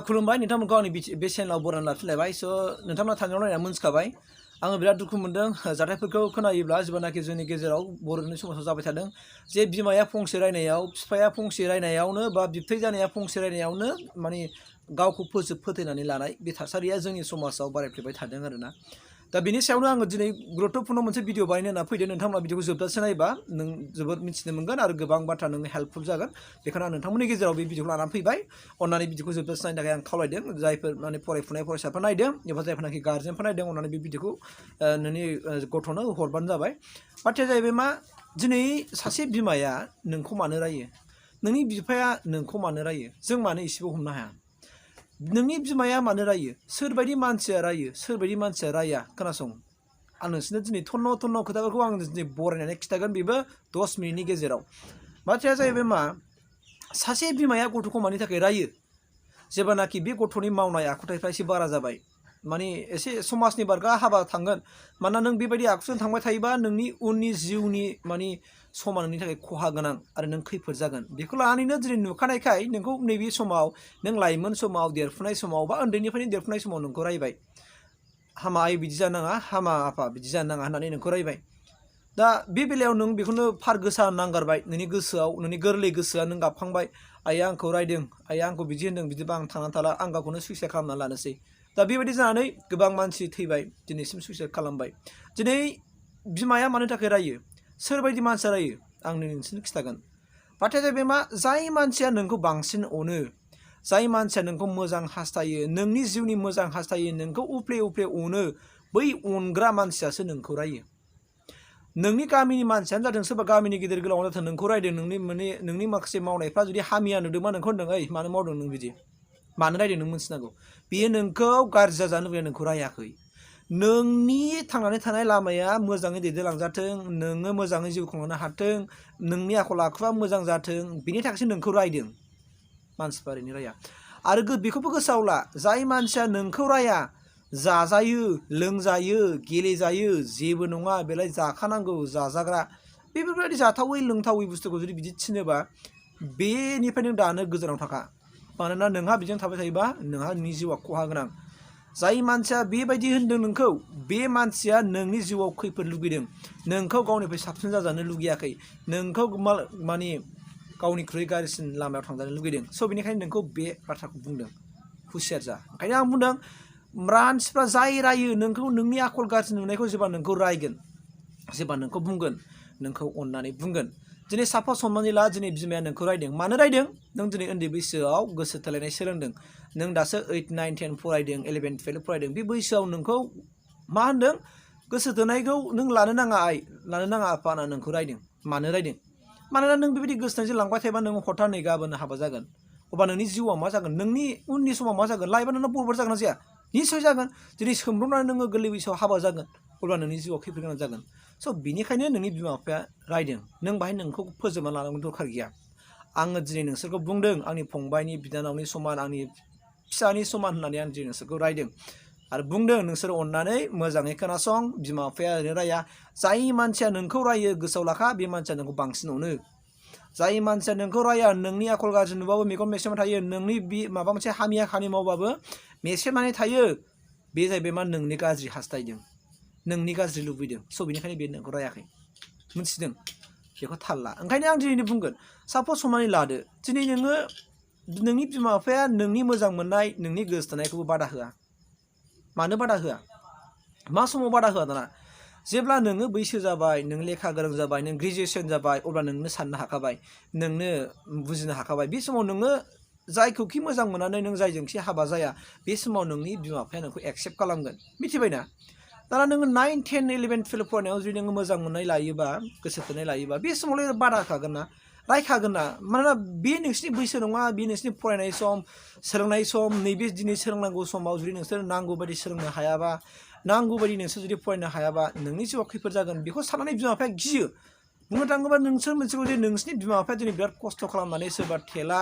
खुलुमबाय नोंथांमोनखौ आंनि बे चेनेलाव बरायना लाफिनलायबाय स' नोंथांमोना थांनायाव नायना मोनथिखाबाय आङो बिराद दुखु मोनदों जाथायफोरखौ खोनायोब्ला जेब्लानाखि जोंनि गेजेराव बर'नि समाजाव जाबाय थादों जे बिमाया फंसे रायनायाव बिफाया फंसे रायनायावनो बा बिबथै जानाया फंसे रायनायावनो माने गावखौ फोथैनानै लानाय बे थासारिया जोंनि समाजाव बारायफ्लेबाय थादों आरोना दा बेनि सायावनो आङो दिनै गुरुत्तपुर्ण मोनसे भिडिअ बानायनो होनना फैदों नोंथांमोना भिडिअखौ जोबजासे नायबा नों जोबोद मिथिनो मोनगोन आरो गोबां बाथ्रा नोंनो हेल्पफुल जागोन बेखायनो आं नोंथांमोननि गेजेराव बे भिडिअखौ लानानै फैबाय अन्नानै भिडिअखौ जोबजासे नायनो थाखाय आं खावलायदों जायफोर माने फरायफुनाय फरायसाफोर नायदों एबा जायफोरनाखि गार्जेनफोर नायदों अन्नानै बे भिडिअखौ नोंनि गथ'नो हरबानो जाबाय बाथ्राया जाहैबाय मा दिनै सासे बिमाया नोंखौ मानो रायो नोंनि बिफाया नोंखौ मानो रायो जों मानो एसेबो हमनो हाया नोंनि बिमाया मानो रायो सोरबायदि मानसिया रायो सोरबायदि मानसिया राया खोनासं आं नोंसोरनो दिनै थन्न' खोथाफोरखौ आं दिनै बरायनानै खिथागोन बेबो 10 मिनिटनि गेजेराव बाथ्राया जाहैबाय मा सासे बिमाया गथ'खौ मानि थाखाय रायो जेब्लानाखि बे गथ'नि मावनाय आखुथायफ्रा एसे बारा जाबाय माने एसे समाजनि बारगा हाबा थांगोन मानोना नों बेबायदि आखुजों थांबाय थायोबा नोंनि उननि जिउनि माने समा नोंनि थाखाय खहा गोनां आरो नों खैफोद जागोन बेखौ लानानैनो दिनै नुखानायखाय नोंखौ नैबे समाव नों लाइमोन समाव देरफुनाय समाव बा उन्दैनिफ्रायनो देरफुनाय समाव नोंखौ रायबाय हामा आइ बिदि जानाङा हामा आफा बिदि जानाङा होननानै नोंखौ रायबाय दा बे बेलायाव नों बेखौनो फार गोसा नांगारबाय नोंनि गोसोआव नोंनि गोरलै गोसोआ नों गाबखांबाय आइया आंखौ रायदों आइया आंखौ बिदि होनदों बिदिबा आं थांनानै थाला आं गावखौनो सुइसाइड खालामना लानोसै दा बेबायदि जानानै गोबां मानसि थैबाय दिनैसिम सुइसाइड खालामबाय दिनै बिमाया मानो थाखाय रायो सोरबायदि मानसिया रायो आं नोंसोरनो खिथागोन बाथ्राया जाहैबाय मा जाय मानसिया नोंखौ बांसिन अनो जाय मानसिया नोंखौ मोजां हास्थायो नोंनि जिउनि मोजां हास्थायो नोंखौ उफ्ले अनो बै अनग्रा मानसियासो नोंखौ रायो नोंनि गामिनि मानसियानो जादों सोरबा गामिनि गिदिर गोलावानो जाथों नोंखौ रायदों नोंनि माखासे मावनायफ्रा जुदि हामिया नुदोंबा नोंखौ होनदों ओइ मानो मावदों नों बिदि मानो रायदों नों मिथिनांगौ बेयो नोंखौ गाज्रि जाजानो लुबैना नोंखौ रायाखै नोंनि थांनानै थानाय लामाया मोजाङै दैदेनलांजाथों नोङो मोजाङै जिउ खुंलांनो हाथों नोंनि आखल आखुआ मोजां जाथों बिनि थाखायसो नोंखौ रायदों मानसिफ्रा ओरैनो राया आरो बेखौबो गोसोआव ला जाय मानसिया नोंखौ राया जाजायो लोंजायो गेलेजायो जेबो नङा बेलाय जाखानांगौ जाजाग्रा बेफोरबायदि जाथावै लोंथावै बुस्थुखौ जुदि बिदि थिनोबा बेनिफ्राय नों दानो गोजानाव थाखा मानोना नोंहा बिजों थाबाय थायोबा नोंहा नोंनि जिउआ खहा गोनां जाय मानसिया बेबायदि होनदों नोंखौ बे मानसिया नोंनि जिउआव खैफोद लुगैदों नोंखौ गावनिफ्राय साबसिन जाजानो लुगैयाखै नोंखौ माने गावनिख्रुइ गाज्रिसिन लामायाव थांजानो लुगैदों स' बेनिखायनो नोंखौ बे बाथ्राखौ बुंदों हुसियार जा ओंखायनो आं बुंदों मानसिफ्रा जाय रायो नोंखौ नोंनि आखल गाज्रि नुनायखौ जेब्ला नोंखौ रायगोन जेब्ला नोंखौ बुंगोन नोंखौ अननानै बुंगोन दिनै साफा हमनानै ला दिनै बिमाया नोंखौ रायदों मानो रायदों नों दिनै उन्दै बैसोआव गोसो थोलायनाय सोलोंदों नों दासो 8, 9, 10 फरायदों 11, 12 फरायदों बे बैसोआव नोंखौ मा होनदों गोसो थोनायखौ नों लानो नाङा आइ लानो नाङा आफा होनना नोंखौ रायदों मानो रायदों मानोना नों बेबायदि गोसोथोनायजों लांबाय थायोबा नों हथारै गाबोन हाबा जागोन अब्ला नोंनि जिउआव मा जागोन नोंनि उननि समाव मा जागोन लाइफआ नोंना बरबाद जागोन ना जाया निस्सय जागोन दिनै सोमब्रबनानै नोङो गोरलै बैसोआव हाबा जागोन अब्ला नोंनि जिउआव खैफोद गोनां जागोन स' बिनिखायनो नोंनि बिमा बिफाया रायदों नों बाहाय नोंखौ फोजोबना लानांगौ दरखार गैया आङो दिनै नोंसोरखौ बुंदों आंनि फंबायनि बिनानावनि समान आंनि फिसानि समान होननानै आं दिनै नोंसोरखौ रायदों आरो बुंदों नोंसोर अननानै मोजाङै खोनासं बिमा बिफाया ओरैनो राया जाय मानसिया नोंखौ रायो गोसोआव लाखा बे मानसिया नोंखौ बांसिन अनो जाय मानसिया नोंखौ राया नोंनि आखल गाज्रि नुबाबो मेगन मेसेबनानै थायो नोंनि बे माबा मोनसे हामिया खामानि मावबाबो मेसेबनानै थायो बे जाहैबाय मा नोंनि गाज्रि हास्थायदों नोंनि गाज्रि लुबैदों स' बेनिखायनो बे नोंखौ रायाखै मिथिदों बेखौ थाल ला ओंखायनो आं दिनै बुंगोन सापस हमनानै लादो दिनै नोङो नोंनि बिमा बिफाया नोंनि मोजां मोननाय नोंनि गोसोथोनायखौबो बादा होआ मानो बादा होआ मा समाव बादा होआ दाना जेब्ला नोङो बैसो जाबाय नों लेखा गोरों जाबाय नों ग्रेजुवेसन जाबाय अब्ला नोंनो साननो हाखाबाय नोंनो बुजिनो हाखाबाय बे समाव नोङो जायखौखि मोजां मोननानै नों जायजोंखि हाबा जाया बे समाव नोंनि बिमा बिफाया नोंखौ एक्सेप्ट खालामगोन मिथिबायना दाना नोङो 9, 10, 11, 12 फरायनायाव जुदि नोङो मोजां मोननाय लायोबा गोसो थोनाय लायोबा बे समावलाय बादा होखागोन ना रायखागोन ना मानोना बे नोंसिनि बैसो नङा बे नोंसिनि फरायनाय सम सोलोंनाय सम नैबे दिनै सोलोंनांगौ समाव जुदि नोंसोर नांगौ बायदि सोलोंनो हायाबा नांगौ बायदि नोंसोर जुदि फरायनो हायाबा नोंनि जिउआव खैफोद जागोन बेखौ साननानै बिमा बिफाया गियो बुंनो थाङोबा नोंसोर मोनसेखौ जे नोंसिनि बिमा बिफाया दिनै बिराद खस्थ' खालामनानै सोरबा थेला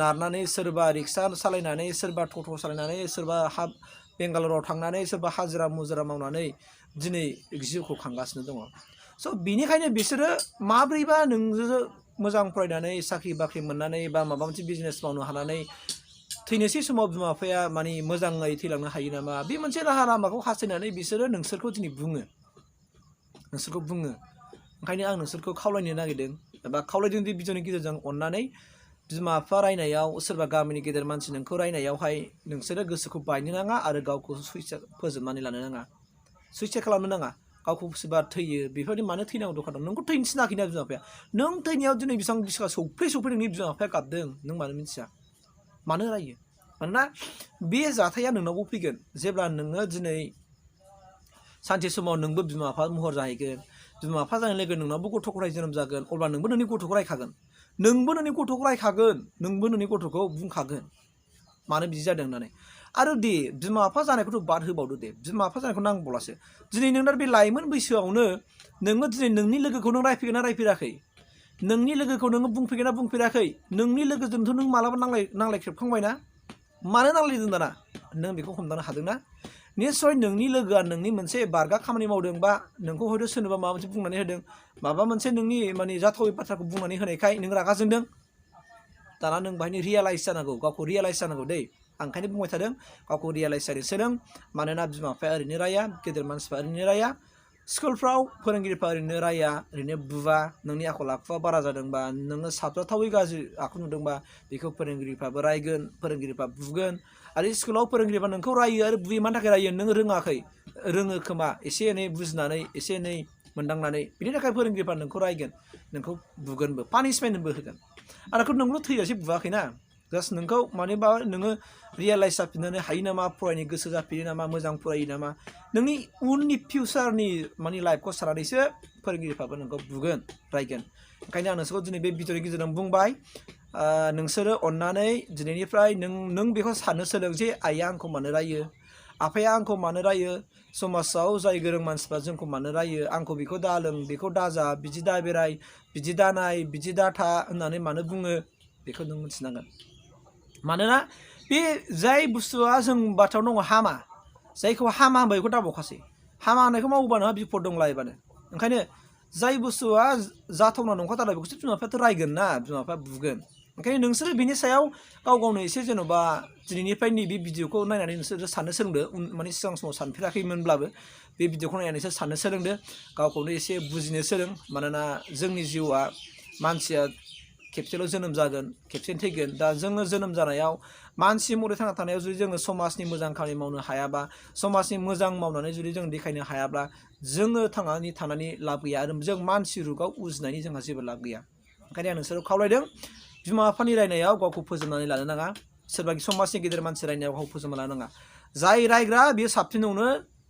नारनानै सोरबा रिक्सा सालायनानै सोरबा टट' सालायनानै सोरबा बेंगालराव थांनानै सोरबा हाजिरा मुजिरा मावनानै दिनै जिउखौ खांगासिनो दङ स' बिनिखायनो बिसोरो माब्रैबा नोंजों मोजां फरायनानै साख्रि बाख्रि मोननानै बा माबा मोनसे बिजनेस मावनो हानानै थैनोसै समाव बिमा बिफाया माने मोजाङै थैलांनो हायो नामा बे मोनसे राहा लामाखौ हास्थायनानै बिसोरो नोंसोरखौ दिनै बुङो ओंखायनो आं नोंसोरखौ खावलायनो नागिरदों एबा खावलायदों दि भिडिअनि गेजेरजों अननानै बिमा बिफा रायनायाव सोरबा गामिनि गेदेर मानसि नोंखौ रायनायावहाय नोंसोरो गोसोखौ बायनो नाङा आरो गावखौ सुइसाइड फोजोबनानै लानो नाङा सुइसाइड खालामनो नाङा गावखौ सोरबा थैयो बेफोरबायदि मानो थैनांगौ दरखार दं नोंखौ थैनो थिनाखैना बिमा बिफाया नों थैनायाव दिनै बेसेबां बिसिबा सौफै नोंनि बिमा बिफाया गाबदों नों मानो मिथिया मानो रायो मानोना बे जाथाया नोंनावबो फैगोन जेब्ला नोङो दिनै सानसे समाव नोंबो बिमा बिफा महर जाहैगोन बिमा बिफा जानाय लोगो नोंनावबो गथ' गथाय जोनोम जागोन अब्ला नोंबो नोंनि गथ'खौ रायखागोन नोंबो नोंनि गथ'खौ बुंखागोन मानो बिदि जादों होननानै आरो दे बिमा बिफा जानायखौथ' बाद होबावदो दे बिमा बिफा जानायखौ नांबावलासो दिनै नों दा बे लाइमोन बैसोआवनो नोङो दिनै नोंनि लोगोखौ नों रायफैगोन ना रायफेराखै नोंनि लोगोखौ नोङो बुंफैगोन ना बुंफेराखै नोंनि लोगोजोंथ' नों मालाबा नांलायख्रेबखांबायना मानो नांलायदों दाना नों बेखौ हमदांनो हादोंना निस्सय नोंनि लोगोआ नोंनि मोनसे बारगा खामानि मावदों बा नोंखौ हयथ' सोरनोबा माबा मोनसे बुंनानै होदों माबा मोनसे नोंनि माने जाथावै बाथ्राखौ बुंनानै होनायखाय नों रागा जोंदों दाना नों बाहायनो रियेलाइज जानांगौ गावखौ रियेलाइज जानांगौ दै आं ओंखायनो बुंबाय थादों गावखौ रियेलाइज जानो सोलों मानोना बिमा बिफाया ओरैनो राया गेदेर मानसिफ्रा ओरैनो राया स्कुलफ्राव फोरोंगिरिफ्रा ओरैनो राया ओरैनो बुवा नोंनि आखल आखुआ बारा जादोंबा नोङो साबजाथावै गाज्रि आखु नुदोंबा बेखौ फोरोंगिरिफ्राबो रायगोन फोरोंगिरिफ्रा बुगोन आरो स्कुलाव फोरोंगिरिफ्रा नोंखौ रायो आरो बुयो मानि थाखाय रायो नों रोङाखै रोङो खोमा एसे एनै बुजिनानै एसे एनै मोनदांनानै बिनि थाखाय फोरोंगिरिफ्रा नोंखौ रायगोन नोंखौ बुगोनबो पानिशमेन्टबो होगोन आरो नोंल' थैजासे बुवाखैना जास्ट नोंखौ मानोबा नोङो रियेलाइज जाफिननो हायो नामा फरायनो गोसो जाफिनो नामा मोजां फरायो नामा नोंनि उननि फिउचारनि माने लाइफखौ साननानैसो फोरोंगिरिफ्राबो नोंखौ बुगोन रायगोन ओंखायनो आं नोंसोरखौ दिनै बे भिडिअनि गेजेरजों बुंबाय नोंसोरो अननानै दिनैनिफ्राय नों बेखौ साननो सोलों जे आइया आंखौ मानो रायो आफाया आंखौ मानो रायो समाजाव जाय गोरों मानसिफ्रा जोंखौ मानो रायो आंखौ बेखौ दालों बेखौ दाजा बिदि दा बेराय बिदि दानाय बिदि दाथा होननानै मानो बुङो बेखौ नों मिथिनांगोन मानोना बे जाय बुस्थुआ जों बाथ्रायाव दङ हामा जायखौ हामा होनबा बेखौ दाबावखासै हामा होननायखौ मावोबा नोंहा बिपद दं लायबानो ओंखायनो जाय बुस्थुआ जाथावना नंखाथारा बेखौसो बिमा बिफायाथ' रायगोन ना बिमा बिफाया बुगोन ओंखायनो नोंसोरो बिनि सायाव गावनो एसे जेन'बा दिनैनिफ्राय नैबे भिडिअखौ नायनानै नोंसोरो साननो सोलोंदो माने सिगां समाव सानफेराखैमोनब्लाबो बे भिडिअखौ नायनानै नोंसोर साननो सोलोंदो गावखौनो एसे बुजिनो सोलों मानोना जोंनि जिउआ मानसिया खेबसेल' जोनोम जागोन खेबसेनो थैगोन दा जोङो जोनोम जानायाव मानसि महरै थांना थानायाव जुदि जोङो समाजनि मोजां खामानि मावनो हायाबा समाजनि मोजां मावनानै जुदि जों देखायनो हायाब्ला जोङो थानानै लाब गैया आरो जों मानसि रुगाव उजिनायनि जोंहा जेबो लाब गैया ओंखायनो आं नोंसोरखौ खावलायदों बिमा बिफानि रायनायाव गावखौ फोजोबनानै लानो नाङा सोरबा समाजनि गेदेर मानसि रायनायाव गावखौ फोजोबना लानो नाङा जाय रायग्रा बेयो साबसिनावनो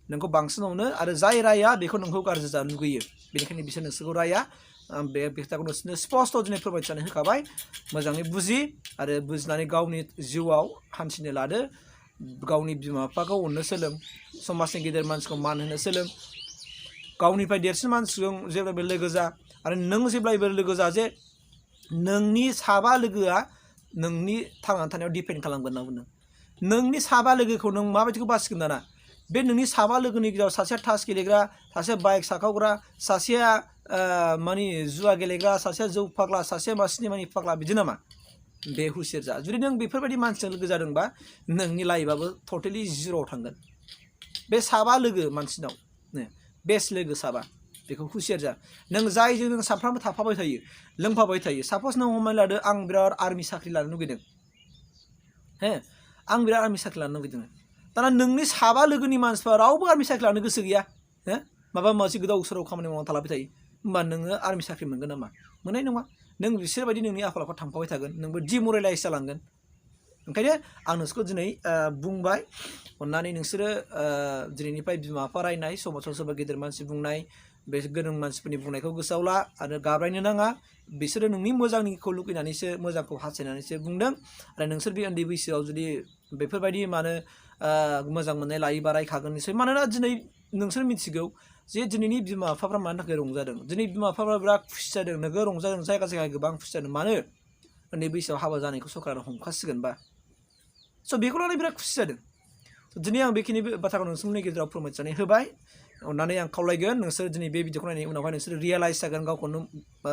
नोंखौ बांसिनावनो आरो जाय राया बेखौ नोंखौ गाज्रि जानो लुगैयो बेनिखायनो बिसोर नोंसोरखौ राया बे खोथाखौ नोंसोरनो स्पस्ट' दिनै फोरमायथिनानै होखाबाय मोजाङै बुजि आरो बुजिनानै गावनि जिउआव हान्थिनो लादो गावनि बिमा बिफाखौ अननो सोलों समाजनि गेदेर मानसिखौ मान होनो सोलों गावनिफ्राय देरसिन मानसिजों जेब्लायबो लोगो जा आरो नों जेब्लायबो लोगो जा जे नोंनि साबा लोगोआ नोंनि थांनानै थानायाव डिपेन्ड खालामगोन होनना बुंदों नोंनि साबा लोगोखौ नों माबायदिखौ बासिगोन दाना बे नोंनि साबा लोगोनि गेजेराव सासेया तास गेलेग्रा सासेया बाइक साखावग्रा सासेया माने जुवा गेलेग्रा सासेया जौ फाग्ला सासेया मा सिनेमानि फाग्ला बिदि नामा बे हुसियार जा जुदि नों बेफोरबायदि मानसिजों लोगो जादोंबा नोंनि लाइफआबो टटेलि जिर'आव थांगोन बे साबा लोगो मानसिनाव बेस्ट लोगो साबा बेखौ हुसियार जा नों जायजों नों सानफ्रामबो थाफाबाय थायो लोंफाबाय थायो सापस नों हमनानै लादो आं बिराद आर्मि साख्रि लानो लुगैदों आं बिराद आर्मि साख्रि लानो लुगैदों दाना नोंनि साबा लोगोनि मानसिफ्रा रावबो आर्मि साख्रि लानो गोसो गैया माबा मोनसे गोदाव सोराव खामानि मावनानै थालाबाय थायो होमबा नोङो आर्मि साख्रि मोनगोन नामा मोननाय नङा नों बिसोरबायदि नोंनि आखल आखुआ थांफाबाय थागोन नोंबो डिमरेलाइज जालांगोन ओंखायनो आं नोंसोरखौ दिनै बुंबाय अननानै नोंसोरो दिनैनिफ्राय बिमा बिफा रायनाय समाजाव सोरबा गेदेर मानसि बुंनाय बे गोरों मानसिफोरनि बुंनायखौ गोसोआव ला आरो गाब्रायनो नाङा बिसोरो नोंनि मोजांनिखौ लुगैनानैसो मोजांखौ हास्थायनानैसो बुंदों आरो नोंसोर बे उन्दै बैसोआव जुदि बेफोरबायदि मानो मोजां मोननाय लायोबा रायखागोन निसय मानोना दिनै नोंसोर मिथिगौ जे दिनैनि बिमा बिफाफ्रा मानि थाखाय रंजादों दिनै बिमा बिफाफ्रा बिराद खुसि जादों नोगोर रंजादों जायगा जायगा गोबां खुसि जादों मानो उन्दै बैसोआव हाबा जानायखौ सरकारा हमखासिगोनबा स' बेखौ लानानै बिराद खुसि जादों दिनै आं बेखिनि बाथ्राखौ नोंसोरनि गेजेराव फोरमायथिनानै होबाय अननानै आं खावलायगोन नोंसोर दिनै बे भिडिअखौ नायनायनि उनावहाय नोंसोर रियेलाइज जागोन गावखौनो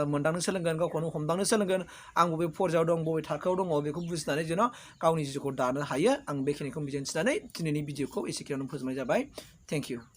मोनदांनो सोलोंगोन गावखौनो हमदांनो सोलोंगोन आं बबे फर्जायाव दं बबे थाखोआव दङ बेखौ बुजिनानै जेन' गावनि जिउखौ दानो हायो आं बेखिनिखौ मिजिंथिनानै दिनैनि भिडिअखौ एसेखिनियावनो फोजोबनाय जाबाय थेंक इउ